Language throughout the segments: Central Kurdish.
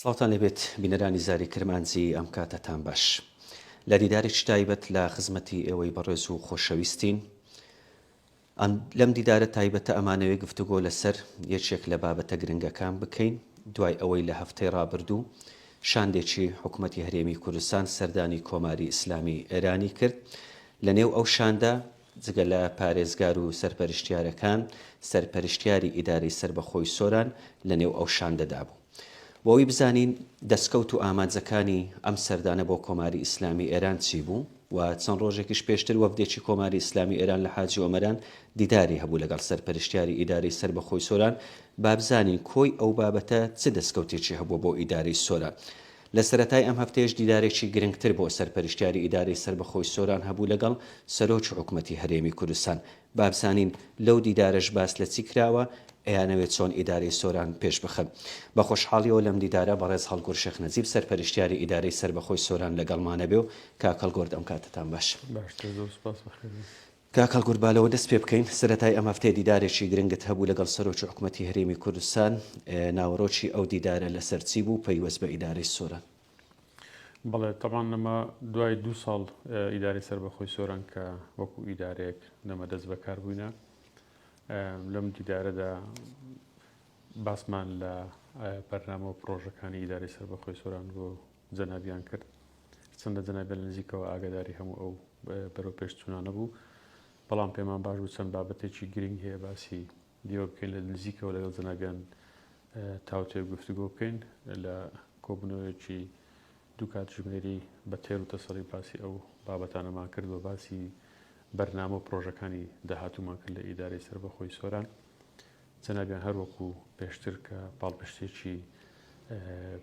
سڵاوتان لێبێت بینەرانی زاری کرمانجی ئەم کاتەتان باش لە دیدارێکی تایبەت لە خزمەتی ئێوەی بەڕێز و خۆشەویستین لەم دیدارە تایبەتە ئەمانەوێ گفتوگۆ لەسەر یەکێک لە بابەتە گرنگەکان بکەین دوای ئەوەی لە هەفتەی ڕابردوو شاندێکی حکومەتی هەرێمی کوردستان سەردانی کۆماری ئیسلامی ئێرانی کرد لە نێو ئەو شاندە جگە لە پارێزگار و سەرپەرشتیارەکان، سەرپەرشتیاری ئیدارەی سەربەخۆی سۆران لە نێو ئەو شاندەدا بوو. بۆ ئەوەی بزانین دەسکەوت و ئامانجەکانی ئەم سەردانە بۆ کۆماری ئیسلامی ئێران چی بوو و چەند ڕۆژێکیش پێشتر وەفدێکی کۆماری ئیسلامی ئێران لە حاجی ئۆمەران دیداری هەبوو لەگەڵ سەرپەرشتیاری ئیدارەی سەربەخۆی سۆران، با بزانین کۆی ئەو بابەتە چ دەسکەوتێکی هەبووە بۆ ئیدارەی سۆران. لە سەرەتای ئەم هەفتەیەش دیدارێکی گرنگتر بۆ سەرپەرشتیاری ئیدارەی سەربەخۆی سۆران هەبوو لەگەڵ سەرۆکی حکومەتی هەرێمی کوردستان. با بزانین لەو دیدارەش باس لە چی کراوە، ئەیانەوێت چۆن ئیدارەی سۆران پێش بخەن. بە خۆشحاڵیەوە لەم دیدارە بەڕێز هەڵگورد شێخ نەجیب سەرپەرشتیاری ئیدارەی سەربەخۆی سۆران لەگەڵمانە بێ و کاک هەڵگۆرد ئەم کاتەتان باش. باشتر زۆر سوپاس بەخێر بێن. کاک هەڵگورد با لەوە دەست پێ بکەین، سەرەتای ئەم هەفتەیە دیدارێکی گرنگت هەبوو لەگەڵ سەرۆکی حکومەتی هەرێمی کوردستان، ناوەرۆکی ئەو دیدارە لەسەر چی بوو پەیوەست بە ئیدارەی سۆران؟ بەڵێ تەبعەن ئەمە دوای دوو ساڵ ئیدارەی سەربەخۆی سۆران کە وەکو ئیدارەیەک نەمە دەست بەکار بووینە لەم دیدارەدا باسمان لە بەرنامە و پرۆژەکانی ئیدارەی سەربەخۆی سۆران بۆ جەنابیان کرد چەندە جەنابیان لە نزیکەوە ئاگاداری هەموو ئەو بەرەو پێشچوونانە بوو بەڵام پێمان باش بوو چەند بابەتێکی گرنگ هەیە باسی دیوە بکەین لە نزیکەوە لەگەڵ جەنابیان تاوتوێ گفتوگۆ بکەین لە کۆبوونەوەیەکی دوو کاتژمێری بە تێر و تەسەڵی باسی ئەو بابەتانەمان کرد و باسی بەرنامە و پرۆژەکانی داهاتوومان کرد لە ئیدارەی سەربەخۆی سۆران. جەنابیان هەر وەکو پێشتر کە پاڵپشتێکی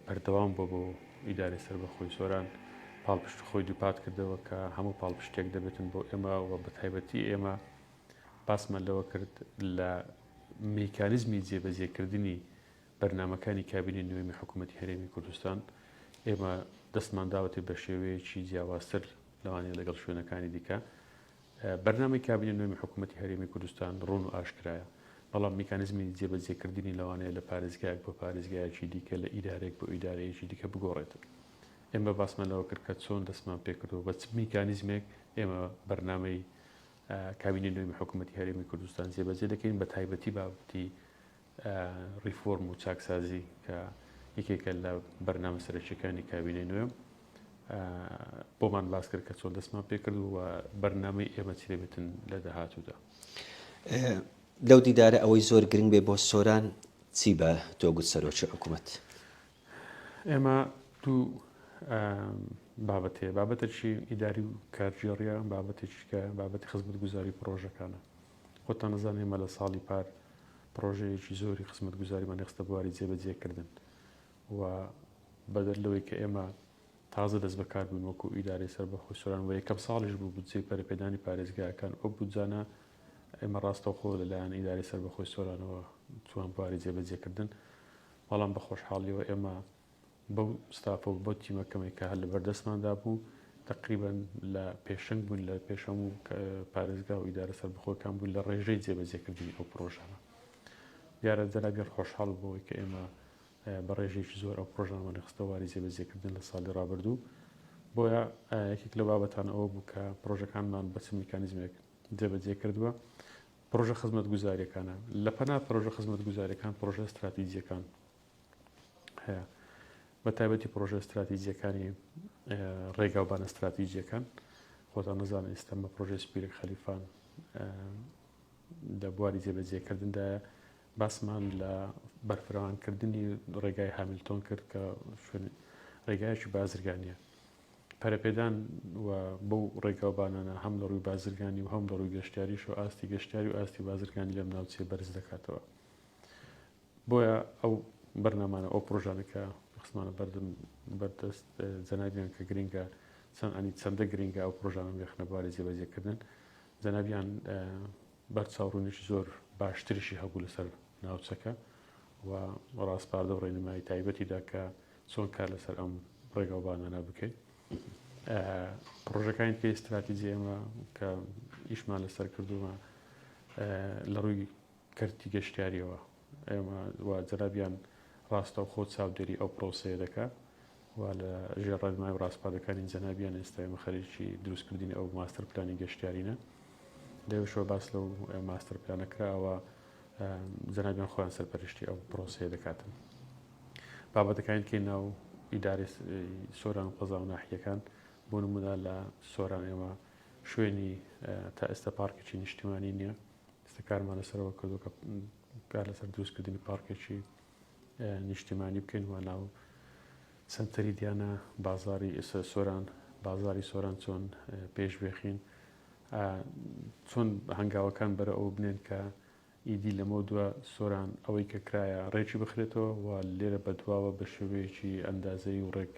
بەردەوام بووە بۆ ئیدارەی سەربەخۆی سۆران، پاڵپشت خۆی دووپات کردەوە کە هەموو پاڵپشتێک دەبێتن بۆ ئێمە و بە تایبەتی ئێمە باسمان لەوە کرد لە میکانیزمی جێبەجێکردنی بەرنامەکانی کابینەی نوێمی حکوومەتی هەرێمی کوردستان ئێمە دەستمان داوەتێ بە شێوەیەکی جیاوازتر لەوانەیە لەگەڵ شوێنەکانی دیکە بەرنامەی کابینەی نوێمی حکوومەتی هەرێمی کوردستان ڕوون و ئاشکرایە، بەڵام میکانیزمی جێبەجێکردنی لەوانەیە لە پارێزگایەک بۆ پارێزگایەکی دیکە، لە ئیدارەیەک بۆ ئیدارەیەکی دیکە بگۆڕێت. ئێمە باسمان لەوە کرد کە چۆن دەستمان پێکردووە، بە چ میکانیزمێک ئێمە بەرنامەی کابینەی نوێمی حکوومەتی هەرێمی کوردستان جێبەجێ دەکەین، بە تایبەتی بابەتی ڕیفۆرم و چاکسازی کە یەکێکە لە بەرنامە سەرەکیەکانی کابینەی نوێ بۆمان باس کرد کە چۆن دەستمان پێکرد و بەرنامەی ئێمە چی دەبێتن لە داهاتوودا. لەو دیدارە ئەوەی زۆر گرنگ بێ بۆ سۆران چی بە تۆ گوت سەرۆکی حکوومەت؟ ئێمە دوو بابەت هەیە بابەتێکی ئیداری و کارگێڕیە بابەتێکی کە بابەتی خزمەتگوزاری پڕۆژەکانە خۆتان ئەزانن ئێمە لە ساڵی پار پڕۆژەیەکی زۆری خزمەتگوزاریمان خستە بواری جێبەجێکردن و بەدەر لەوەی کە ئێمە تازە دەست بەکار بووین وەکو ئیدارەی سەربەخۆی سۆران و یەکەم ساڵیش بوو بودجەی پەرەپێدانی پارێزگاکان ئەو بودجانە ئێمە ڕاستەوخۆ لەلایەن ئیدارەی سەربەخۆی سۆرانەوە چوان بواری جێبەجێکردن بەڵام بە خۆشحاڵیەوە ئێمە بەو ستافە و بەو تیمە کەمەی کە هەر لە بەردەستماندا بوو تەقریبەن لە پێشەنگ بووین لە پێش هەموو پارێزگا و ئیدارە سەربەخۆکان بووین لە ڕێژەی جێبەجێکردنی ئەو پڕۆژانە. دیارە جەنابیان خۆشحاڵ بەوەی کە ئێمە بە ڕێژەیەکی زۆر ئەو پڕۆژانەمان خستە واری جێبەجێکردن لە ساڵی ڕابردوو. بۆیە یەکێک لەو بابەتانە ئەوە بوو کە پڕۆژەکانمان بە چ میکانیزمێک جێبەجێ کردووە. پڕۆژە خزمەتگوزارییەکانە. لە پەنا پڕۆژە خزمەتگوزارییەکان پڕۆژە ستراتیجییەکان هەیە بە تایبەتی پرۆژە استراتیجیەکانی ڕێگاوبانە استراتیجیەکان خۆتان نەزان ئێستا بە پرۆژەی سپیرک خەلیفان لە بواری جێبەجێکردندایە باسمان لە بەرفراوانکردنی ڕێگای هامیلتۆن کرد کە شوێن ڕێگایەکی بازرگانیە پەرەپێدان و بەو ڕێگاوبانانە هەم لە ڕووی بازرگانی و هەم لە ڕووی گەشتیاریش و ئاستی گەشتیاری و ئاستی بازرگانی لەم ناوچەیە بەرز دەکاتەوە بۆیە ئەو بەرنامانە ئەو پرۆژانە کە خستمانە بەردەم بەردەست جەنابیان کە گرنگە چەند ئەنی چەندە گرنگە ئەو پرۆژانە بخنە بواری جێبەجێکردن جەنابیان بەرچاوڕوونیی زۆر باشتریشی هەبوو لەسەر ناوچەکە و ڕاسپاردە و ڕێنمایی تایبەتیدا کە چۆن کار لەسەر ئەم ڕێگاوبانانە بکەین پرۆژەکانی پێ استراتیجی ئێمە کە ئیشمان لەسەر کردووە لە ڕووی کەرتی گەشتیاریەوە ئێمە و جەنابیان ڕاستەوخۆ چاودێری ئەو پرۆسەیە دەکا و لە ژێر ڕێنمای و ڕاسپاردەکانی جەنابیان ئێستا ئێمە خەریکی دروستکردنی ئەو ماستەر پلانی گەشتیارینە. لەوێشەوە باس لەو ماستەر پلانە کرا ئەوە جەنابیان خۆیان سەرپەرشتی ئەو پرۆسەیە دەکاتن. بابەتەکانی کەی ناو ئیدارەی سۆران و قەزا و ناحیەکان بۆ نمونە لە سۆران ئێمە شوێنی تا ئێستا پارکێکی نیشتیمانی نییە ئێستا کارمان لەسەرەوە کردو کە کار لەسەر دروستکردنی پارکێکی نیشتیمانی بکەین و ناو سەنتەری دیانە بازاری سۆران بازاری سۆران چۆن پێش بێخین چۆن هەنگاوەکان بەرە ئەو بنێن کە ئیدی لەمەو دوا سۆران ئەوەی کە کرایە ڕێکی بخرێتەوە و لێرە بەدواوە بە شێوەیەکی ئەندازەیی و ڕێک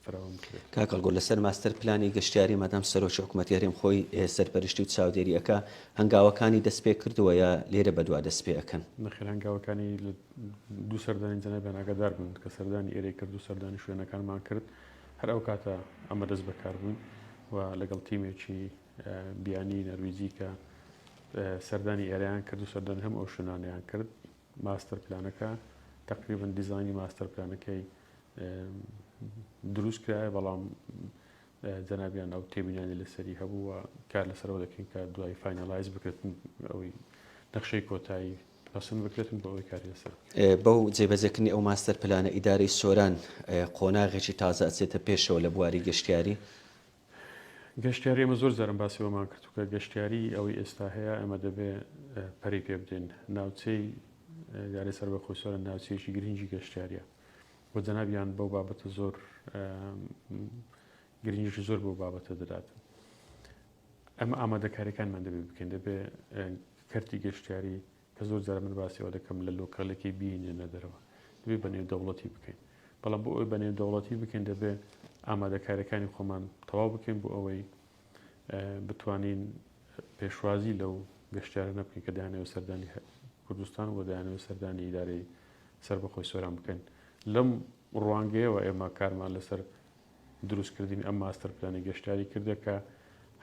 فراوان بکرێت. کاک هەڵگورد لەسەر ماستەر پلانی گەشتیاری مادام سەرۆکی حکومەتی هەرێم خۆی سەرپەرشتی و چاودێری ئەکا هەنگاوەکانی دەست پێ کردووە یا لێرە بەدوا دەست پێ ئەکەن؟ نەخێر هەنگاوەکانی لە دوو سەردانی جەنابیان ئاگادار بووین کە سەردانی ئێرەی کرد و سەردانی شوێنەکانمان کرد هەر ئەو کاتە ئەمە دەست بەکار بووین و لەگەڵ تیمێکی بیانی نەرویجی کە سەردانی ئێرەیان کرد و سەردانی هەموو ئەو شوێنانەیان کرد ماستەر پلانەکە تقریبا دیزانی ماستەر پلانەکەی دروست کرایە بەڵام جەنابیان ئەو تێبینانی لەسەری هەبوو و کار لەسەرەوە دەکەین کە دوای finalize بکرێت ئەوەی نەخشەی کۆتایی پەسند بکرێتن بۆ ئەوەی کاری لەسەر بکرێت. بەو جێبەجێکردنی ئەو ماستەر پلانە ئیدارەی سۆران قۆناغێکی تازە ئەچێتە پێشەوە لە بواری گەشتیاری. گەشتیاری ئێمە زۆر جارم باسی ئەوەمان کرد کە گەشتیاری ئەوەی ئێستا هەیە ئێمە دەبێ پەرەی پێ بدەین ناوچەی ئیدارەی سەربەخۆی سۆران ناوچەیەکی گرنگی گەشتیاریە و جەنابیان بەو بابەتە زۆر گرنگیی زۆر بەو بابەتە دەدات ئەمە ئامادەکاریەکانمان دەبێ بکەین دەبێ کەرتی گەشتیاری کە زۆر جار من باسی ئەوە دەکەم لە لۆکالەکەی بینێنە دەرەوە دەبێ بە نێو دەوڵەتی بکەین بەڵام بۆ ئەوەی بە نێو دەوڵەتی بکەین دەبێ ئامادەکاریەکانی خۆمان تەواو بکەین بۆ ئەوەی بتوانین پێشوازی لەو گەشتیارانە بکەین کە دەیانەوێت سەردانی کوردستان و دەیانەوێت سەردانی ئیدارەی سەربەخۆی سۆران بکەن لەم ڕوانگەیەوە ئێمە کارمان لەسەر دروستکردنی ئەم ماستەر پلانی گەشتیاری کردە کە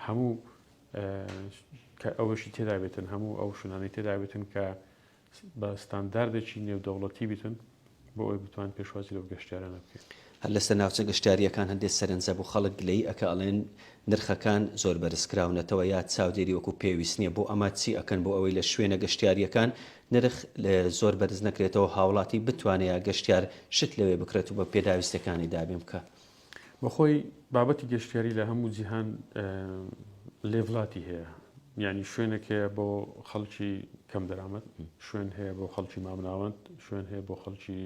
هەموو کە ئەوەشی تێدا بێتن هەموو ئەو شوێنانەی تێدا بێتن کە بە ستانداردێکی نێودەوڵەتی بیتن بۆ ئەوەی بتوان پێشوازی لەو گەشتیارانە بکەین. هەر لەسەر ناوچە گەشتیارییەکان هەندێ سەرنجە بۆ خەڵک گلەیی ئەکا ئەڵێن نرخەکان زۆر بەرز کراونەتەوە یا چاودێری وەکو پێویست نیە بۆ ئەمە چی ئەکەن بۆ ئەوەی لە شوێنە گەشتیارییەکان نرخ زۆر بەرز نەکرێتەوە هاوڵاتی بتوانێ یا گەشتیار شت لەوێ بکڕێت و بە پێداویستیەکانی دابین بکا؟ بەخۆی بابەتی گەشتیاری لە هەموو جیهان لێڤلاتی هەیە یعنی شوێنێک هەیە بۆ خەڵکی کەم دەرامەت شوێن هەیە بۆ خەڵکی مامناوەند شوێن هەیە بۆ خەڵکی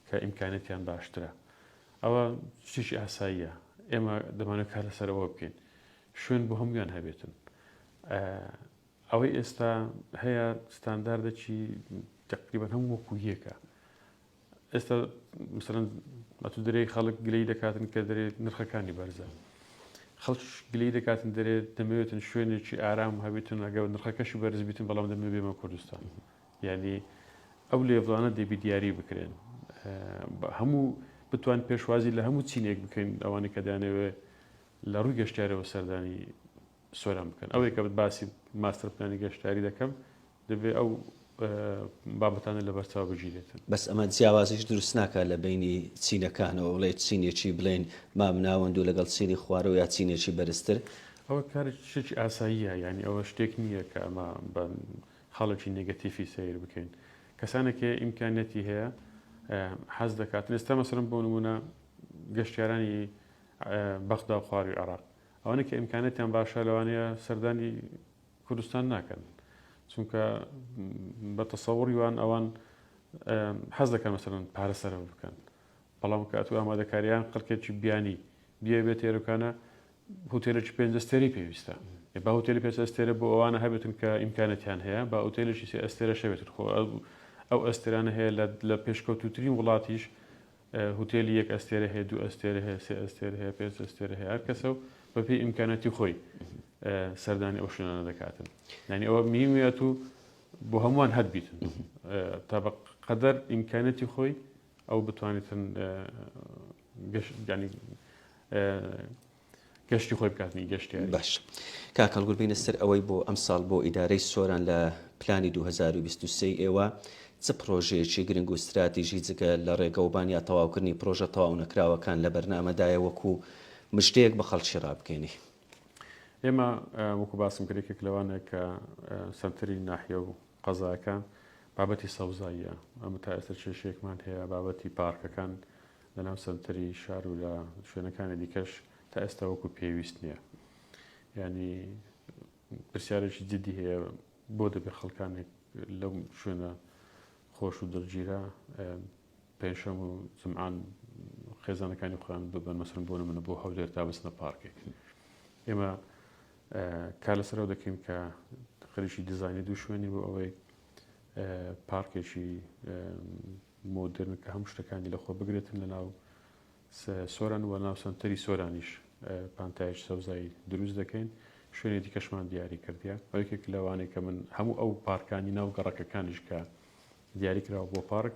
کە ئیمکانێتیان باشترە ئەوە شتێکی ئاساییە ئێمە دەمانێت کار لەسەرەوە بکەین شوێن بۆ هەمویان هەبێتن ئەوەی ئێستا هەیە ستانداردێکی تقریبا هەموو وەکو یەکە ئێستا مثلەن ئەتو دەرێی خەڵک گلەی دەکاتن کە دەرێ نرخەکانی بەرزە خەڵک گلەی دەکاتن دەرێ دەمەوێتن شوێنێکی ئارام هەبێتن ئەگەر نرخەکەشی بەرز بیتن بەڵام دەمەوێت بێمە کوردستان یعنی ئەو لێڤڵانە دەبی دیاری بکرێن هەموو بتوان پێشوازی لە هەموو چینێک بکەین ئەوانەی کە دەیانەوێت لە ڕووی گەشتیارەوە سەردانی سۆران بکەن ئەوەی کە باسی ماستەر پلانی گەشتیاری دەکەم دەبێ ئەو بابەتانە لەبەرچاو بگیرێتن. بەس ئەمە جیاوازیش دروست ناکات لە بەینی چینەکانەوە بڵێ چینێکی بڵێین مام ناوەند و لەگەڵ چینی خوارەوە یا چینێکی بەرزتر؟ ئەوە کارێکی شتێکی ئاساییە یانی ئەوە شتێک نییە کە ئەمە بە خاڵێکی نێگەتیفی سەیر بکەین کەسانێک هەیە ئیمکانیەتی هەیە حەز دەکات ئێستا مەسەلەن بۆ نمونە گەشتیارانی بەغدا و خواروی عێراق ئەوانەی کە ئیمکانیەتیان باشە لەوانەیە سەردانی کوردستان ناکەن چونکە بە تەسەوڕی وان ئەوان حەز دەکەن مەسەلەن پارە سەرف بکەن بەڵام کە ئەتوو ئامادەکاریان خەڵکێکی بیانی بیە بێت تێرەکانە هوتێلێکی پێنج ئەستێرەی پێویستە با هوتێلی پێنج ئەستێرە بۆ ئەوانە هەبێتن کە ئیمکانەتیان هەیە با ئوتێلێکی سێ ئەستێرە شەوێتن خۆ ئەو ئەستێرانە هەیە لە پێشکەوتوترین وڵاتیش هوتێلی یەک ئەستێرە هەیە، دوو ئەستێرە هەیە، سێ ئەستێرە هەیە، پێنج ئەستێرە هەیە، هەر کەسە و بەپێی ئیمکاناتی خۆی سەردانی ئەو شوێنانە دەکاتن. یعنی ئەوە مهمە و بۆ هەمووان هەر بیتن تا بە قەدەر ئیمکانەتی خۆی ئەو بتوانێتن ینی گەشتی خۆی بکاتنی گەشتیاری. باش کاک هەڵگور بینە سەر ئەوەی بۆ ئەمساڵ بۆ ئیدارەی سۆران لە پلانی 2023 ئێوە. چ پڕۆژەیەکی گرنگ و ستراتیژی جگە لە ڕێگەوبان یا تەواوکردنی پڕۆژە تەواونەکراوەکان لە بەرنامەدایە وەکو مژدەیەک بە خەڵکی ڕابگەینی؟ ئێمە وەکو باسم کرد یەکێک لەوانە کە سەنتەری ناحیە و قەزاکان بابەتی سەوزاییە ئەمە تا ئێستا کێشەیەکمان هەیە بابەتی پارکەکان لەناو سەنتەری شار و لە شوێنەکانی دیکەش تا ئێستا وەکو پێویست نییە ینی پرسیارێکی جدی هەیە بۆ دەبێت خەڵکانێک لەو شوێنە خۆش و دڵگیرە پێنجشەم و جمعان خێزانەکانی خۆیان ببن مەسەن بۆ نمونە بۆ هەولێر تا بچنە پارکێک ئێمە کار لەسەرەوە دەکەین کە خەریکی دیزاینی دوو شوێنی بۆ ئەوەی پارکێکی مۆدرن کە هەموو شتەکانی لەخۆ بگرێتن لە ناو سۆران و ناو سەنتەری سۆرانیش پانتایش سەوزایی دروست دەکەین شوێنی دیکەشمان دیاری کردیە یەکێک لەوانەیە کە من هەموو ئەو پارکانی ناو گەڕەکەکانیش کە دیاری کراوە بۆ پارک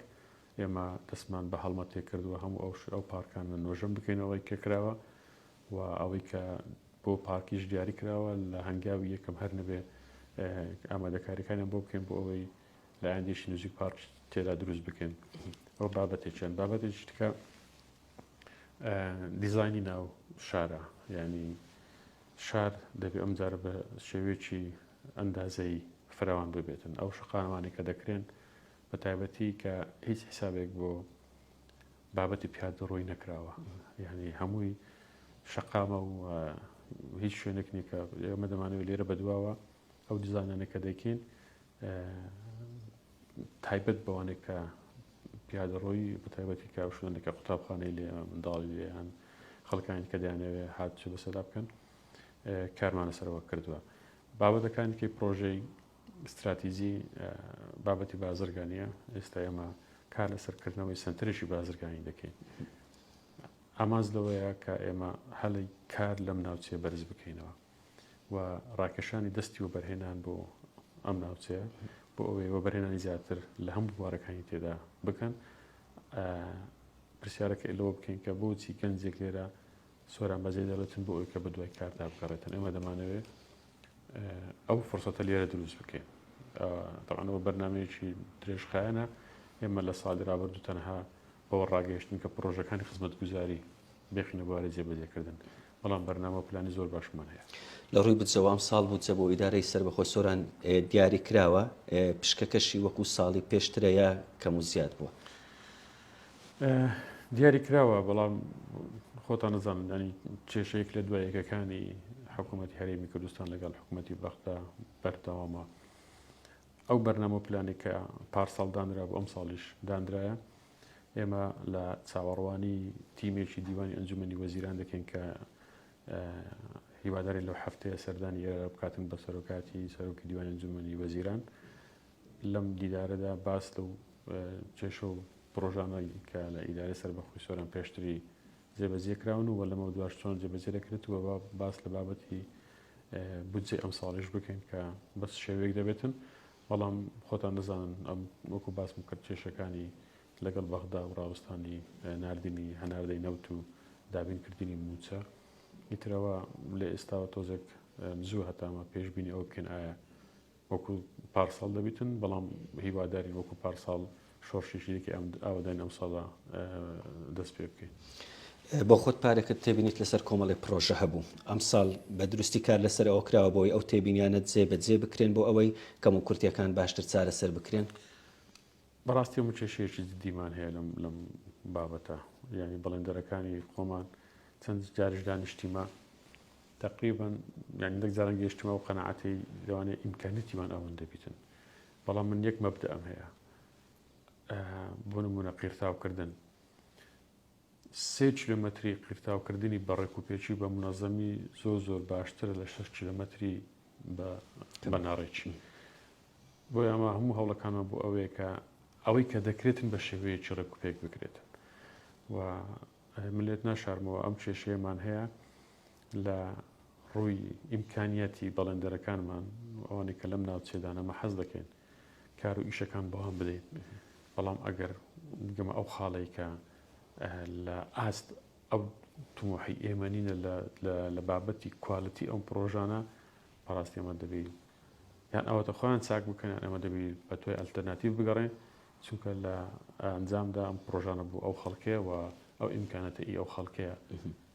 ئێمە دەستمان بە هەڵمەتێک کردووە هەموو ئەو ئەو پارکانە نۆژەن بکەینەوەی کە کراوە و ئەوەی کە بۆ پارکیش دیاری کراوە لە هەنگاوی یەکەم هەر نەبێ ئامادەکاریەکانیان بۆ بکەین بۆ ئەوەی لە ئایندەیەکی نزیک پارک تێدا دروست بکەین ئەو بابەتێکیان بابەتێکی تکە دیزایانی ناو شارە ینی شار دەبێ ئەم جارە بە شێوەیەکی ئەندازەی فراوان ببێتن ئەو شقامانەی کە دەکرێن بە تایبەتی کە هیچ حسابێک بۆ بابەتی پیادەڕۆی نەکراوە یعنی هەمووی شەقامە و هیچ شوێنێک نییە کە ئێمە دەمانەوێت لێرە بەدواوە ئەو دیزانانە کە دەکەین تایبەت بەوانێک کە پیادەڕۆی بە تایبەتی کە ئەو شوێنە کە قوتابخانەی لێ منداڵی لێیان خەڵکانی کە دەیانەوێ هاتوچۆ بەسەردا بکەن کارمان لەسەرەوە کردووە بابەتەکانی کەی پرۆژەی استراتیزی بابەتی بازرگانیە ئێستا ئێمە کار لەسەر کردنەوەی سنتەرێکی بازرگانی دەکەین ئامانج لەوەیە کە ئێمە هەلی کار لەم ناوچەیە بەرز بکەینەوە و ڕاکێشانی دەستی وەبەرهێنان بۆ ئەم ناوچەیە بۆ ئەوەی وەبەرهێنانی زیاتر لە هەموو بوارەکانی تێدا بکەن پرسیارەکە لەوە بکەین کە بۆچی گەنجێک لێرە سۆران بەجێ دەڵێتن بۆ ئەوەی کە بە دوای کاردا بگەڕێتن ئێمە دەمانەوێت ئەو فرسەتە لێرە دروست بکەین تەوانەوە بەرنمەیەکی درێژخایەنە ئێمە لە ساڵی رابردوو تەنها بەوە ڕاگەیشتن کە پرۆژەکانی خزمەتگوزاری بێخینە بواری جێبەجێکردن بەڵام بەرنامە و پلانی زۆر باشمان هەیە. لە ڕووی بودجەوە ئەمساڵ بودجە بۆ ئیدارەی سەربەخۆی سۆران دیاری کراوە، پشکەکەشی وەکو ساڵی پێشترە یا کەم و زیاد بووە؟ دیاری کراوە، بەڵام خۆتان نەزانن ینی کێشەیەک لە دوای یەکەکانی حکوومەتی هەرێمی کوردستان لەگەڵ حکوومەتی بەغدا بەردەوامە. ئەو بەرنامە و پلانەی کە پارساڵ دانرابوو ئەمساڵیش دانرایە. ئێمە لە چاوەڕوانی تیمێکی دیوانی ئەنجومەنی وەزیران دەکەین کە هیوادارین لەو هەفتەیە سەردانی ئێرە بکاتن بە سەرۆکاتی سەرۆکی دیوانی ئەنجومەنی وەزیران لەم دیدارەدا باس لەو کێشە و پرۆژانە کە لە ئیدارەی سەربەخۆی سۆران پێشتری جێبەجێ کراون و لەمە دواش چۆن جێبەجێ دەکرێت و باس لە بابەتی بودجەی ئەمساڵیش بکەین کە بەس شێوەیەک دەبێتن بەڵام خۆتان دەزانن ئەم وەکو باسم کرد کێشەکانی لەگەڵ بەغدا و ڕاوەستانی ناردنی هەناردەی نەوت و دابینکردنی مووچە ئیترەوە لە ئێستاوە تۆزێک زوو هەتامە پێشبینی ئەوە بکەین ئایا وەکو پارساڵ دەبیتن بەڵام هیوادارین وەکو پارساڵ شۆڕشێکی دیکەی ئەم ئاوەدانی ئەم ساڵە دەست پێ بکەین. بۆ خۆت پارێکت تێبینیت لەسەر کۆمەڵێک پڕۆژە هەبوو، ئەمساڵ بە دروستی کار لەسەر ئەوە کراوە بۆی ئەو تێبینیانە جێ بە جێ بکرێن بۆ ئەوەی کەموکورتیەکان باشتر چارەسەر بکرێن؟ بەڕاستی ئەمە کێشەیەکی جدیمان هەیە لەم لەم بابەتە یعنی بەڵێندەرەکانی خۆمان چەند جاریش دانیشتیمە تقریبا یعنی دەک جاران گەیشتمە و قەناعەتی لەوانەیە ئیمکانیتیمان ئەوەندە بیتن بەڵام من یەک مەبدەئم هەیە بۆ نمونە قیرتاوکردن سێ کیلۆمەتری قیرتاوکردنی بە ڕێکوپێکی و بە منەزەمی زۆر زۆر باشترە لە شەش کیلۆمەتری بە ناڕێکی. بۆیە ئەمە هەموو هەوڵەکانمان بۆ ئەوەیە کە ئەوەی کە دەکرێتن بە شێوەیەکی ڕێکوپێک بکرێتن و من لێت ناشارمەوە ئەم کێشەیەمان هەیە لە ڕووی ئیمکانیاتی بەڵێندەرەکانمان ئەوانەی کە لەم ناوچێدانە مە حەز دەکەین کار و ئیشەکان بەوان بدەین بەڵام ئەگەر بگەمە ئەو خاڵەی کە لە ئاست ئەو تموحی ئێمە نینە لە بابەتی کوالتی ئەم پرۆژانە بەڕاستی ئەمە دەبی یان ئەوەتە خۆیان چاک بکەن یان ئەمە دەبی بە توی ئەلتەرناتیڤ بگەڕێن. چونکە لە ئەنجامدا ئەم پرۆژانە بۆ ئەو خەڵکەیە و ئەو ئیمکانەتە ئی ئەو خەڵکەیە.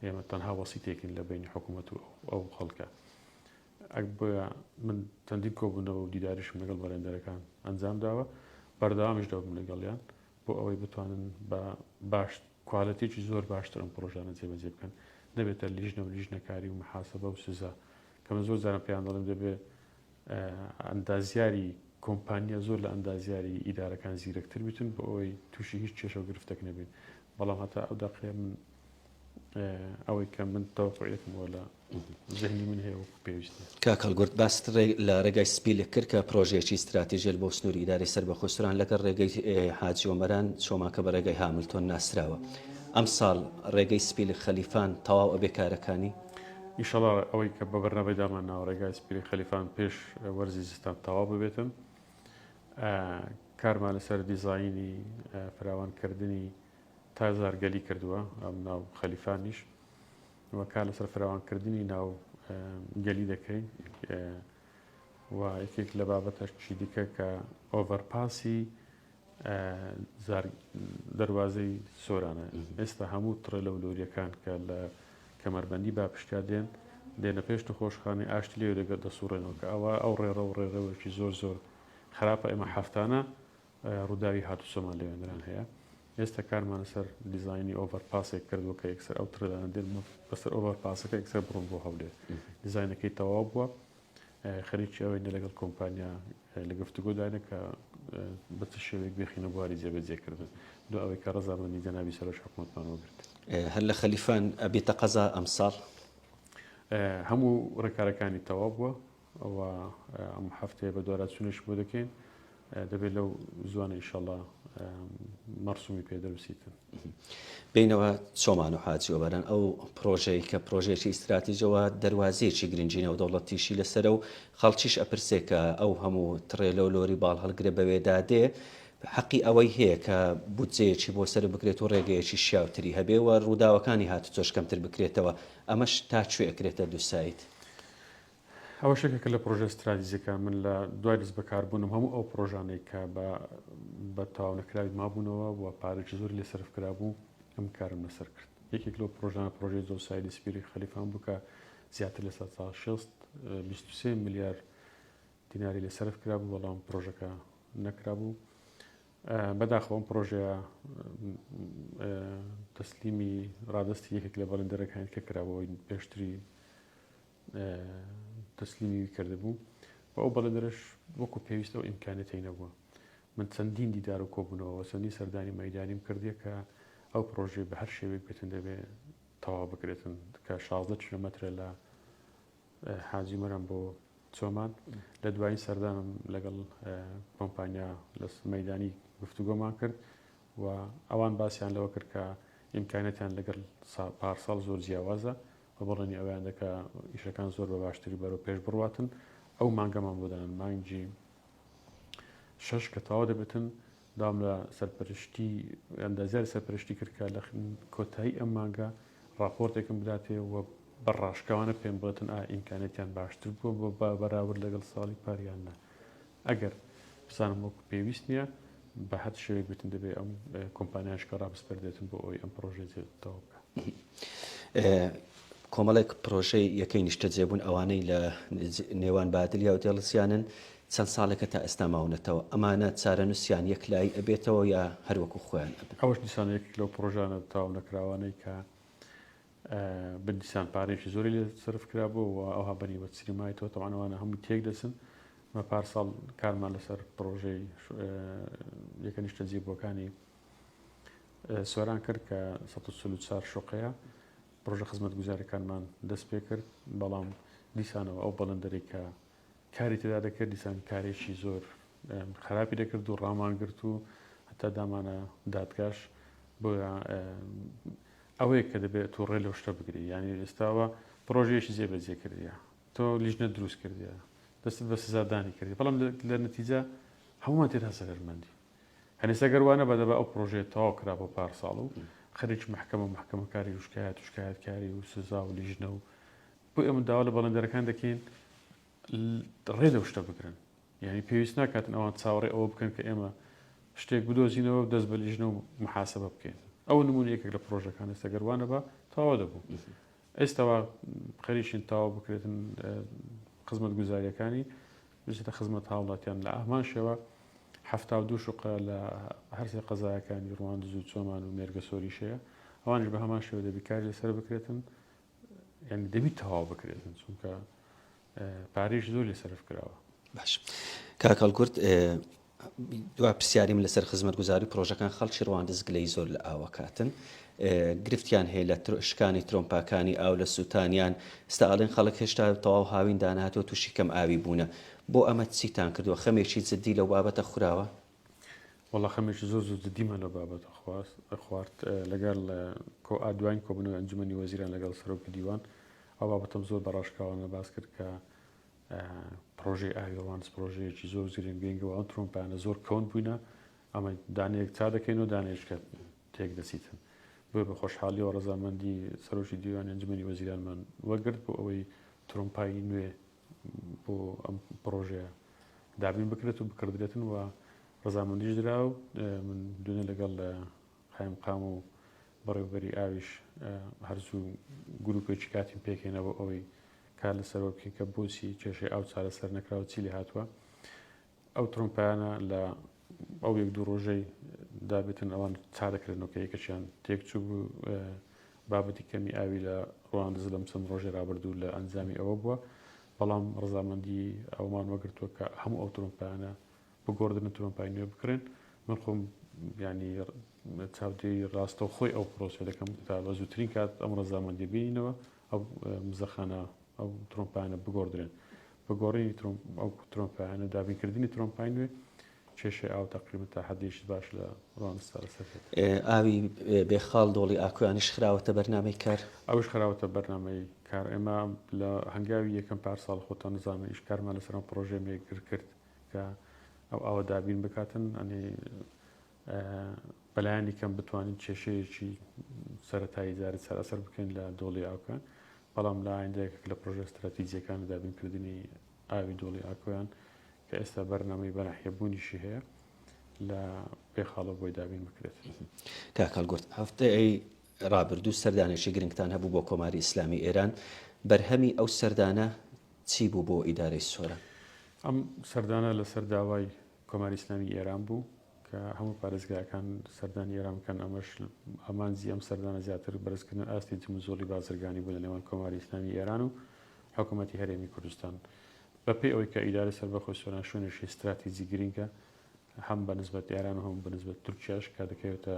ئێمە تەنها وەسیتێکین لە بەینی حکوومەت و ئەو خەڵکە. ئەک بۆیە من چەندین کۆبوونەوە و دیداریشم لەگەڵ بەڵێندەرەکان ئەنجام داوە، بەردەوامیش دەبم لەگەڵیان بۆ ئەوەی بتوانن بە باش کوالێتیی زۆر باشتر ئەم پرۆژانە جێبەجێ بکەن، نەبێتە لیژنە و لیژنەکاری و محاسبە و سزا کە من زۆر جاران پێیان دەڵێم دەبێ ئەندازیاری کۆمپانیا زۆر لە ئەندازیاری ئیدارەکان زیرەکتر بیتن بۆ ئەوەی تووشی هیچ کێشە و گرفتێک نەبین بەڵام هەتا ئەو دەقەیە من ئەوەی کە من تەوەقوعی دەکەم ئەوە لە زهنی من هەیە وەکو پێویست نییە. کاک هەڵگورد باست لە ڕێگای سپیلک کرد کە پرۆژەیەکی ستراتیژیە بۆ سنووری ئیدارەی سەربەخۆی سۆران لەگەڵ ڕێگەی حاجی ئۆمەران چۆمان کە بە ڕێگای هاملتۆن ناسراوە. ئەمساڵ ڕێگەی سپیلک خەلیفان تەواو ئەبێ کارەکانی؟ ئیشەڵا ئەوەی کە بە بەرنامەی دامان ناوە ڕێگای سپیلک خەلیفان پێش وەرزی زستان تەواو ببێتن. کارمان لەسەر دیزاینی فراوانکردنی تا زارگەلی کردووە ئەم ناو خەلیفانیش و کار لەسەر فراوانکردنی ناو گەلی دەکەین و یەکێک لە بابەتەکی دیکە کە ئۆڤەرپاسی دەروازەی سۆرانە ئێستا هەموو تڕێلە و لۆریەکان کە لە کەمەربەندی باپشتیا دێن دێنە پێش نەخۆشخانەی ئاشتی لێ دەگەر دەسوڕێنەوە کە ئەوە ئەو ڕێڕە و ڕێڕەوێکی زۆر زۆر خراپە ئێمە هەفتانە ڕووداوی هاتوچۆمان لەوێندران هەیە ئێستا کارمان لەسەر دیزاینی ئۆڤەر پاسێک کردووە کە یەکسەر ئەو ترێلانە دێن بەسەر ئۆڤەر پاسەکە یەکسەر بڕۆن بۆ هەولێر دیزاینەکەی تەواو بووە خەریکی ئەوەین لەگەڵ کۆمپانیا لە گفتوگۆداینە کە بە چ شێوەیەک بێخینە بواری جێبەجێکردن دو ئەوەی کە ڕەزامەندی جەنابی سەرۆکی حکوومەتمان وەگرت. هەر لە خەلیفان ئەبێتە قەزا ئەمساڵ؟ هەموو ڕێکارەکانی تەواو بووە و ئەم هەفتەیە بەدواداچوونیش بۆ دەکەین دەبێت لەو زوانە ئیشەڵا مەرسومی پێ دەنووسیتن. بێینەوە چۆمان و حاجی ئۆباران، ئەو پرۆژەی کە پرۆژەیەکی ئیستراتیجەوە دەروازەیەکی گرنگی نێودەوڵەتیشی لەسەرە و خەڵکیش ئەپرسێ کە ئەو هەموو تڕێلە و لۆری باڵ هەڵگرە بەوێدا دێ حەقی ئەوەی هەیە کە بودجەیەکی بۆ سەرف بکرێت و ڕێگەیەکی شیاوتری هەبێ و ڕووداوەکانی هاتوچۆش کەمتر بکرێتەوە ئەمەش تا کوێ ئەکرێتە دووساید؟ ئەوەش یەکێکە لە پڕۆژە ستراتیجیەکان، من لە دوای دەست بەکاربوونم هەموو ئەو پڕۆژانەی کە بە بە تەواو نەکراوی مابوونەوە و پارێکی زۆری لێ سەرف کرابوو ئەم کارم لەسەر کرد. یەکێک لەو پڕۆژانە پڕۆژەی زۆسایدی سپیری خەلیفان بوو کە زیاتر لە 160 23 ملیار دیناری لێ سەرف کرابوو بەڵام پڕۆژەکە نەکرابوو. بەداخەوە ئەم پڕۆژەیە تەسلیمی ڕادەستی یەکێک لە بەڵێندەرەکانی کە کرابوو پێشتری تەسلیمی وی کردبوو و ئەو بەڵێندەرەش وەکو پێویست ئەو ئیمکانیەتەی نەبووە. من چەندین دیدار و کۆبوونەوە و چەندین سەردانی مەیدانیم کردیە کە ئەو پڕۆژەی بە هەر شێوەیەک بێتن دەبێ تەواو بکرێتن کە 16 کیلۆمەترە لە حاجی مەرام بۆ چۆمان لە دوایین سەردانم لەگەڵ کۆمپانیا لە مەیدانی گفتوگۆمان کرد و ئەوان باسیان لەوە کرد کە ئیمکانەتیان لەگەڵ پارساڵ زۆر جیاوازە و بەڵێنی ئەوەیان دا کە ئیشەکان زۆر بە باشتری بەرەو پێش بڕواتن، ئەو مانگەمان بۆ دانان، مانگی شەش کە تەواو دەبێتن، داوام لە سەرپەرشتی ئەندازیاری سەرپەرشتی کرد کە لە کۆتایی ئەم مانگە ڕاپۆرتێکم بداتێ و بە ڕاشکاوانە پێم بڵێتن ئایا ئیمکانیەتیان باشتر بووە بۆ بە بەراورد لەگەڵ ساڵی پار یان نا. ئەگەر بزانم وەکو پێویست نییە بە هەر شێوەیەک بێتن دەبێ ئەم کۆمپانیاش کە ڕابسپەردێتن بۆ ئەوەی ئەم پڕۆژەیە جێ تەواو بکات. کۆمەڵێک پرۆژەی یەکەی نیشتەجێبوون ئەوانەی لە نێوان بادلیا و دێڵزیانن چەند ساڵێکە تا ئێستا ماونەتەوە ئەمانە چارەنووسیان یەکلایی ئەبێتەوە یا هەر وەکو خۆیان ئەبن؟ ئەوەش دیسان یەکێک لەو پرۆژانە تەواو نەکراوانەی کە بە دیسان پارەیەکی زۆری لێ سەرف کرابوو و ئەوها بەنی بە چری مایتەوە تەوان ئەوانە هەمووی تێک دەچن مە پارساڵ کارمان لەسەر پرۆژەی یەکە نیشتەجێبووەکانی سۆران کرد کە 144 شوقەیە پرۆژە خزمەتگوزاریەکانمان دەست پێ کرد بەڵام دیسانەوە ئەو بەڵێندەرەی کە کاری تێدا دەکرد دیسان کارێکی زۆر خراپی دەکرد و ڕامان گرت و هەتا دامانە دادگاش بۆیە ئەوەیە کە دەبێت تۆ ڕێ لەو شتە بگری یعنی ئێستاوە پرۆژەیەکی جێبەجێ کردیە تۆ لیژنە دروست کردیە دەستت بە سزادانی کردی بەڵام لە نەتیجە هەموومان تێدا زەرەرمەندی هەنیسە گەر وا نەبا دەبا ئەو پرۆژەیە تەواو کرا بۆ پارساڵ و خەریکی مەحکەمە و مەحکەمەکاری و شکایەت و شکایەتکاری و سزا و لیژنە و بۆ ئێمە داوا لە بەڵێندەرەکان دەکەین ڕێ لەو شتە بگرن یعنی پێویست ناکاتن ئەوان چاوەڕێ ئەوە بکەن کە ئێمە شتێک بدۆزینەوە و دەست بە لیژنە و محاسبە بکەین. ئەوە نموونە یەکێک لە پڕۆژەکان ئێستا گەر وا نەبا تەواو دەبوو. ئێستا وا خەریکین تەواو بکرێتن خزمەتگوزارییەکانی بچێتە خزمەت هاوڵاتیان لە ئامان شێوە 72 شوقە لە هەرسێ قەزایەکانی ڕواندز و چۆمان و مێرگەسۆریش هەیە ئەوانیش بە هەمان شێوە دەبی کاری لەسەر بکرێتن یعنی دەبی تەواو بکرێتن چونکە پارەیش زۆر لێ سەرف کراوە. باش کاک هەڵگورد دوا پرسیاریم لەسەر خزمەتگوزاری پرۆژەکان خەڵکی ڕواندز گلەی زۆر لە ئاوەکاتن گرفتیان هەیە لە شکانی ترۆمپاکانی ئاو لە سووتانیان ئستا ئەڵێن خەڵک هێشتا تەواو هاوین دانهاتوە تووشی کەم ئاوی بوونە بۆ ئەمە چیتان کردووە خەمێکی جدی لەو بابەتە خوراوە؟ وەڵا خەمێکی زۆر زۆر جدیمان لەو بابەتە خوارد لەگەڵ دواین کۆبوونەوەی ئەنجومەنی وەزیران لەگەڵ سەرۆکی دیوان ئەو بابەتەم زۆر بە ڕاشکاوانە باس کرد کە پرۆژەی ئاوی ڕوانس پرۆژەیەکی زۆر گرنگ گرنگە و ئەم ترۆمپانە زۆر کەون بووینە ئەمە دانەیەک چا دەکەین و دانەیەک کە تێک دەچیتن بۆیە بە خۆشحاڵیەوە ڕەزامەندی سەرۆکی دیوانی ئەنجومەنی وەزیرانمان وەرگرت بۆ ئەوەی ترۆمپای نوێ بۆ ئەم پرۆژەیە دابین بکرێت و بکڕدرێتن و ڕەزامەندیش درا و من دوێنێ لەگەڵ قایمقام و بەڕێوبەری ئاویش هەرزوو گروپێکی کاتیم پێکهێنا بۆ ئەوەی کار لەسەرەوە بکەین کە بۆچی کێشەی ئاو چارەسەر نەکراوە چی لێ هاتووە ئەو ترۆمپایانە لە ئەو یەک دوو ڕۆژەی دابێتن ئەوان چارەکردنەوە کە یەکەشیان تێکچوو بوو بابەتی کەمی ئاوی لە ڕواندز لەم چەند ڕۆژەی ڕابردوو لە ئەنجامی ئەوە بووە بەڵام ڕەزامەندی ئەومان وەگرتووە کە هەموو ئەو ترۆمپایانە بگۆڕدرێن ترۆمپای نوێ بکڕێن من خۆم ینی چاودێری ڕاستەوخۆی ئەو پرۆسە دەکەم تا بە زووترین کات ئەم ڕەزامەندی بینینەوە ئەو مزەخانە ئەو ترۆمپانە بگۆڕدرێن بە گۆڕینی ئەو ترۆمپایانە دابینکردنی ترۆمپای نوێ کێشەی ئاو تەقریبەن تا حەدێکی باش لە ڕواندز چارەسەر دەکرێت. ئاوی بێخاڵ دۆڵی ئاکۆیانیش خراوەتە بەرنامەی کار؟ ئەویش خراوەتە بەرنامەی کار. ئێمە لە هەنگاوی یەکەم پار ساڵ خۆتان دەزانن ئیش کارمان لەسەر ئەم پڕۆژەیە مێگر کرد کە ئەو ئاوە دابین بکاتن ئەنی بەلایەنی کەم بتوانین کێشەیەکی سەرەتایی جارێ چارەسەر بکەین لە دۆڵی ئاکۆیان بەڵام لە ئایندە یەکێک لە پڕۆژە ستراتیجیەکان دابینکردنی ئاوی دۆڵی ئاکۆیان کە ئێستا بەرنامەی بەناحیەبوونیشی هەیە لە بێخاڵە بۆی دابین بکرێت. کاک هەڵگورد، هەفتەی ڕابردوو سەردانێکی گرنگتان هەبوو بۆ کۆماری ئیسلامی ئێران، بەرهەمی ئەو سەردانە چی بوو بۆ ئیدارەی سۆران؟ ئەم سەردانە لەسەر داوای کۆماری ئیسلامی ئێران بوو کە هەموو پارێزگاکان سەردانی ئێران بکەن، ئەمەش ئامانجی ئەم سەردانە زیاتر بەرزکردنی ئاستی جموجۆڵی بازرگانی بوو لە نێوان کۆماری ئیسلامی ئێران و حکوومەتی هەرێمی کوردستان. بەپێی ئەوەی کە ئیدارەی سەربەخۆی سۆران شوێنێکی ستراتیجی گرینگە هەم بە نسبەت ئێران و هەم بە نسبەت تورکیاش کە دەکەوێتە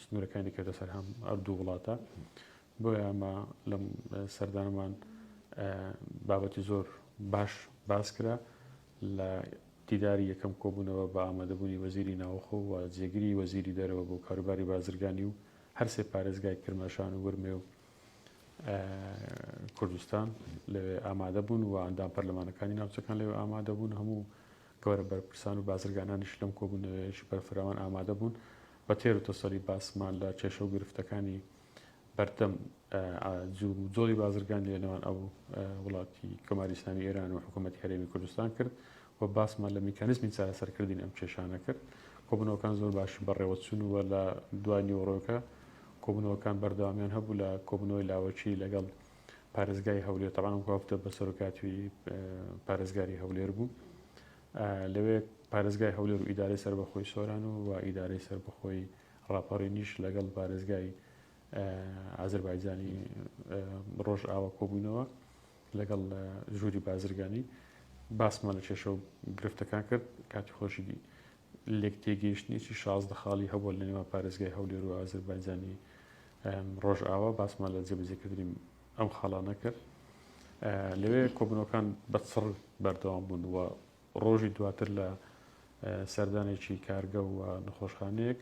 سنوورەکانی دەکەوێتە سەر هەم ئەردوو وڵاتە بۆیە ئەمە لەم سەردانەمان بابەتی زۆر باش باس کرا لە دیداری یەکەم کۆبوونەوە بە ئامادەبوونی وەزیری ناوخۆ و جێگری وەزیری دەرەوە بۆ کاروباری بازرگانی و هەرسێ پارێزگای کرماشان و ورمێ و کوردستان لەوێ ئامادە بوون و ئەندام پەرلەمانەکانی ناوچەکان لەوێ ئامادە بوون هەموو گەورە بەرپرسان و بازرگانانیش لەم کۆبوونەوەیەکی بەرفراوان ئامادە بوون بە تێر و تەسەلی باسمان لە کێشە و گرفتەکانی بەردەم جۆری بازرگانی لە نێوان ئەو وڵاتی کۆماری ئیسلامی ئێران و حکوومەتی هەرێمی کوردستان کرد و باسمان لە میکانیزمی چارەسەرکردنی ئەم کێشانە کرد کۆبوونەوەکان زۆر باشی بەڕێوەچوون و لە دوای نیوەڕۆکە کۆبوونەوەکان بەردەوامیان هەبوو لە کۆبوونەوەی لاوەکی لەگەڵ پارێزگای هەولێر تەبعەن ئەم هەفتە بە سەرۆکاتی پارێزگاری هەولێر بوو لەوێ پارێزگای هەولێر و ئیدارەی سەربەخۆی سۆران و و ئیدارەی سەربەخۆی ڕاپەڕینیش لەگەڵ پارێزگای ئازربایجانی ڕۆژئاوا کۆبووینەوە لەگەڵ ژووری بازرگانی باسمان لە کێشە و گرفتەکان کرد کاتی خۆشی لێکتێگەیشتنێکی 16 خاڵی هەبووە لە نێوان پارێزگای هەولێر و ئازربایجانی ڕۆژئاوا باسمان لە جێبەجێکردنی ئەم خاڵانە کرد لەوێ کۆبنەوەکان بە چڕ بەردەوام بوون و ڕۆژی دواتر لە سەردانێکی کارگە و نەخۆشخانەیەک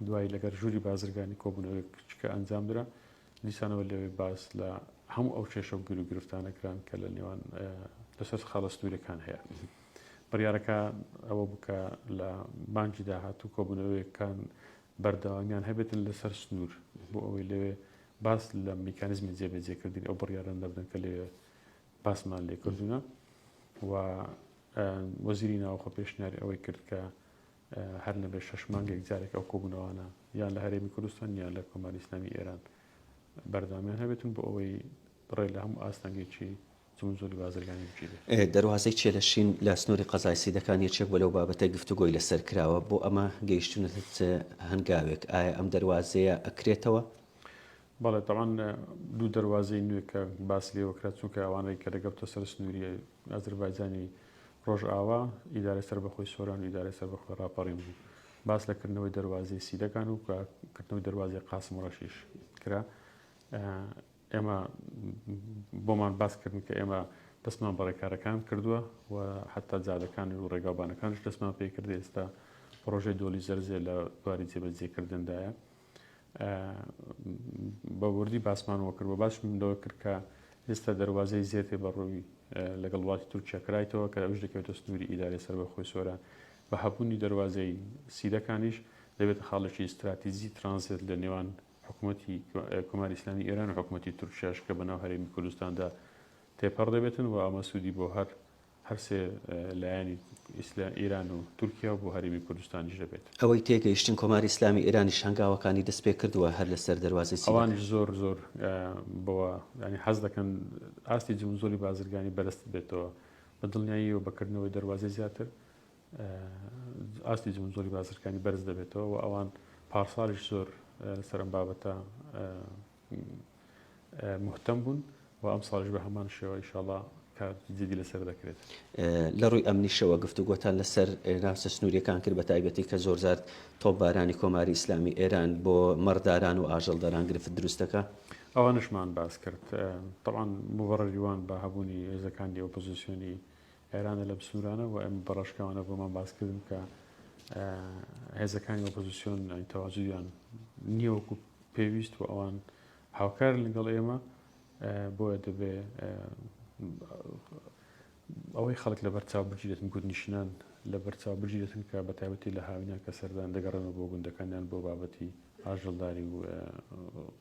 دوای لەگەر ژووری بازرگانی کۆبوونەوەیەک کە ئەنجامدرا دیسانەوە لەوێ باس لە هەموو ئەو کێشە و گیر و گرفتانە کران کە لە نێوان لەسەر خاڵە سنووریەکان هەیە. بڕیارەکە ئەوە بوو کە لە مانگی داهاتوو کۆبوونەوەیەکان بەردەوامیان هەبێتن لەسەر سنوور بۆ ئەوەی لەوێ باس لە میکانیزمی جێبەجێکردنی ئەو بڕیارانە دەبن کە لەوێ باسمان لێ کردوونە و وەزیری ناوخۆ پێشنیاری ئەوەی کرد کە. هەر نەبێت شەش مانگێک جارێک ئەو کۆبوونەوانە یان لە هەرێمی کوردستان یان لە کۆماری ئیسلامی ئێران بەردەوامیان هەبێتن بۆ ئەوەی ڕێ لە هەموو ئاستەنگێکی جموجۆلی بازرگانی بگیرێت. دەروازەی چێلەشین لە سنووری قەزای سیدەکان یەکێک بووە لەو بابەتەی گفتوگۆی لەسەر کراوە، بۆ ئەمە گەیشتوونەتە چ هەنگاوێک؟ ئایا ئەم دەروازەیە ئەکرێتەوە؟ بەڵێ تەبعەن دوو دەروازەی نوێ کە باسی لێوە کرا چونکە ئەوانەی کە دەگەبتە سەر سنووری ئازربایجانی ڕۆژئاوا ئیدارەی سەربەخۆی سۆران و ئیدارەی سەربەخۆی ڕاپەڕین بوو باس لە کردنەوەی دەروازەی سیدەکان و کردنەوەی دەروازەی قاسم ڕەشیش کرا ئێمە بۆمان باس کردن کە ئێمە دەستمان بە ڕێکارەکان کردووە و حتا جادەکان و ڕێگاوبانەکانش دەستمان پێ کرد ئێستا پرۆژەی دۆلی زەرزێ لە بواری جێبەجێکردندایە بە وردی باسمان وە کرد و باسم لەوە کرد کە ئێستا دەروازەی زێتێ بە ڕووی لەگەڵ وڵاتی تورکیا کرایتەوە کە ئەوش دەکەوێتە سنووری ئیدارەی سەربەخۆی سۆران بە هەبوونی دەروازەی سیدەکانیش دەبێتە خاڵێکی ئیستراتیجی ترانزێت لە نێوان حکوومەتی کۆماری ئیسلامی ئێران و حکوومەتی تورکیاش کە بەناو هەرێمی کوردستاندا تێپەڕ دەبێتن و ئەمە سوودی بۆ هەر هەرسێ لایەنی ئیران و تورکیا و بۆ هەرێمی کوردستانیش دەبێت. ئەوەی تێگەیشتن کۆماری ئیسلامی ئێرانیش هەنگاوەکانی دەست پێ کردووە هەر لەسەر دەروازەی سیدەکان. ئەوانیش زۆر زۆر بەوە یانی حەز دەکەن ئاستی جموجۆڵی بازرگانی بەرزتر بێتەوە. بە دڵنیاییەوە بە کردنەوەی دەروازەی زیاتر ئاستی جموجۆڵی بازرگانی بەرز دەبێتەوە و ئەوان پارساڵیش زۆر لەسەر ئەم بابەتە مهتەم بوون و ئەمساڵیش بە هەمان شێوە ئیشاڵا کار جدی لەسەر دەکرێت. لە ڕووی ئەمنیشەوە گفتوگۆتان لەسەر ناوچە سنووریەکان کرد بە تایبەتی کە زۆرجار تۆپبارانی کۆماری ئیسلامی ئێران بۆ مەڕداران و ئاژەڵداران گرفت دروست دەکا؟ ئەوانەشمان باس کرد. تەبعەن موبەڕری وان بە هەبوونی هێزەکانی ئۆپۆزیسیۆنی ئێرانە لەم سنوورانە و ئێمە بە ڕاشکاوانە بۆمان باس کردن کە هێزەکانی ئۆپۆزیسیۆن تەواجودیان نییە وەکو پێویست و ئەوان هاوکار لەگەڵ ئێمە بۆیە دەبێ ئەوەی خەڵک لەبەر چاو بگیرێتن گوندنشینان لەبەر چاو بگیرێتن کە بە تایبەتی لە هاوینان کە سەردان دەگەڕێنەوە بۆ گوندەکانیان بۆ بابەتی ئاژەڵداری و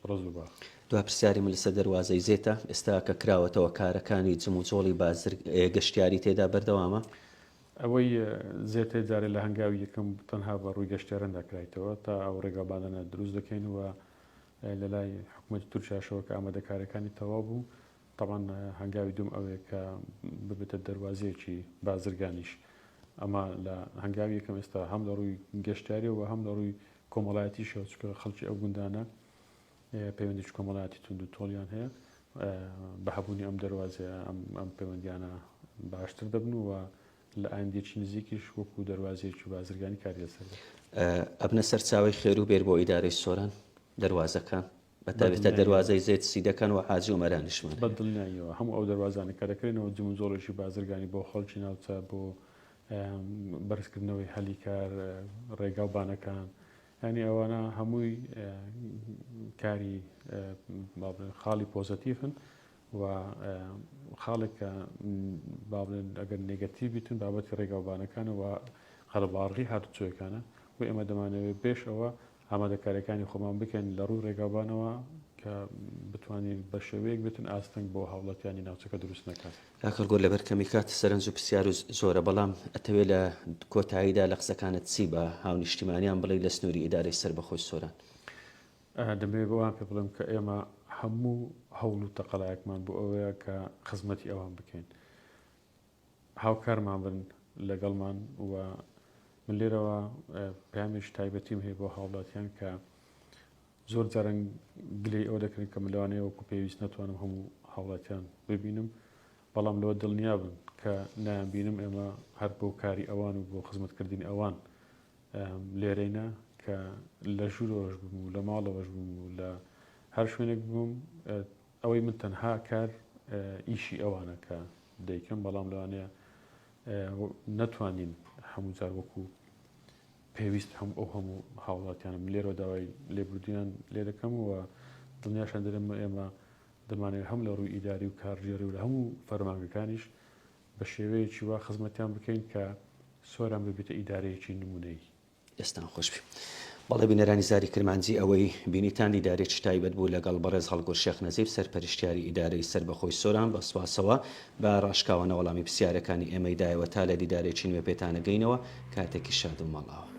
ڕەز و باخ. دوا پرسیاری من لەسەر دەروازەی زێتە، ئێستا کە کراوەتەوە کارەکانی جموجۆڵی بازر گەشتیاری تێدا بەردەوامە؟ ئەوەی زێتێ جارێ لە هەنگاوی یەکەم تەنها بە ڕووی گەشتیاراندا کرایتەوە تا ئەو ڕێگاوبانانە دروست دەکەین و لە لای حکوومەتی تورکیاشەوە کە ئامادەکاریەکانی تەواو بوو تەبعەن هەنگاوی دووم ئەوەیە کە ببێتە دەروازەیەکی بازرگانیش ئەمە لە هەنگاوی یەکەم ئێستا هەم لە ڕووی گەشتیاریەوە هەم لە ڕووی کۆمەڵایەتیشەوە چونکە خەڵکی ئەو گوندانە پەیوەندیی کۆمەڵایەتی توند و تۆڵیان هەیە بە هەبوونی ئەم دەروازەیە ئەم پەیوەندیانە باشتر دەبن و لە ئایندێکی نزیکیش وەکو دەروازەیەکی بازرگانی کاری لەسەر دەکرێت. ئەبنە سەرچاوەی خێر و بێر بۆ ئیدارەی سۆران دەروازەکان بە تایبەتە دەروازەی زێت سیدەکان و حاجی ئۆمەرانیشمان بە دڵنیاییەوە هەموو ئەو دەروازانە کە دەکرێنەوە جموجۆڵێکی بازرگانی بۆ خەڵکی ناوچە بۆ بەرزکردنەوەی هەلی کار ڕێگا و بانەکان یانی ئەوانە هەمووی کاری خاڵی پۆزەتیفن و خاڵێک کە با بڵێن ئەگەر نێگەتیڤ بیتن بابەتی ڕێگاوبانەکانە و قەرەباڵغی هاتوچۆیەکانە و ئێمە دەمانەوێت پێش ئەوە ئامادەکاریەکانی خۆمان بکەین لە ڕووی ڕێگاوبانەوە کە بتوانین بە شێوەیەک بێتن ئاستەنگ بۆ هاوڵاتیانی ناوچەکە دروست نەکات. کاک هەڵگۆر لەبەر کەمی کات سەرنج و پرسیار و زۆرە بەڵام ئەتەوێ لە کۆتاییدا لە قسەکانت چی بە هاونیشتیمانیان بڵێی لە سنووری ئیدارەی سەربەخۆی سۆران؟ دەمەوێت بەوان پێ بڵێم کە ئێمە هەموو هەوڵ و تەقەلایەکمان بۆ ئەوەیە کە خزمەتی ئەوان بکەین. هاوکارمان بن لەگەڵمان و من لێرەوە پەیامێکی تایبەتیم هەیە بۆ هاوڵاتیان کە زۆر جاران گلەی ئەوە دەکرن کە من لەوانەیە وەکو پێویست نەتوانم هەموو هاوڵاتیان ببینم بەڵام لەوە دڵنیا بن کە نایان بینم ئێمە هەر بۆ کاری ئەوان و بۆ خزمەتکردنی ئەوان لێرەینە کە لە ژوورەوەش بم و لە ماڵەوەش بم و لە هەر شوێنێک بم ئەوەی من تەنها کار ئیشی ئەوانە کە دەیکەم بەڵام لەوانەیە نەتوانین هەموو جار وەکو پێویست هەم ئەو هەموو هاوڵاتیانم لێرەوە داوای لێبوردنیان لێ دەکەم و دڵنیاشان دەرم ئێمە دەمانەوێت هەم لە ڕووی ئیداری و کارگێڕی و لە هەموو فەرمانگەکانیش بە شێوەیەکی وا خزمەتیان بکەین کە سۆران ببێتە ئیدارەیەکی نمونەیی. دەستان خۆشبێ. بەڵێ بینەرانی زاری کرمانجی ئەوەی بینیتان دیدارێکی تایبەت بوو لەگەڵ بەڕێز هەڵگورد شێخ نەزیف سەرپەرشتیاری ئیدارەی سەربەخۆی سۆران بە سوپاسەوە بە ڕاشکاوانە وەڵامی پرسیارەکانی ئێمەی دایەوە تا لە دیدارێکی نوێ پێتانەگەینەوە کاتێکی شاد و ماڵئاوا.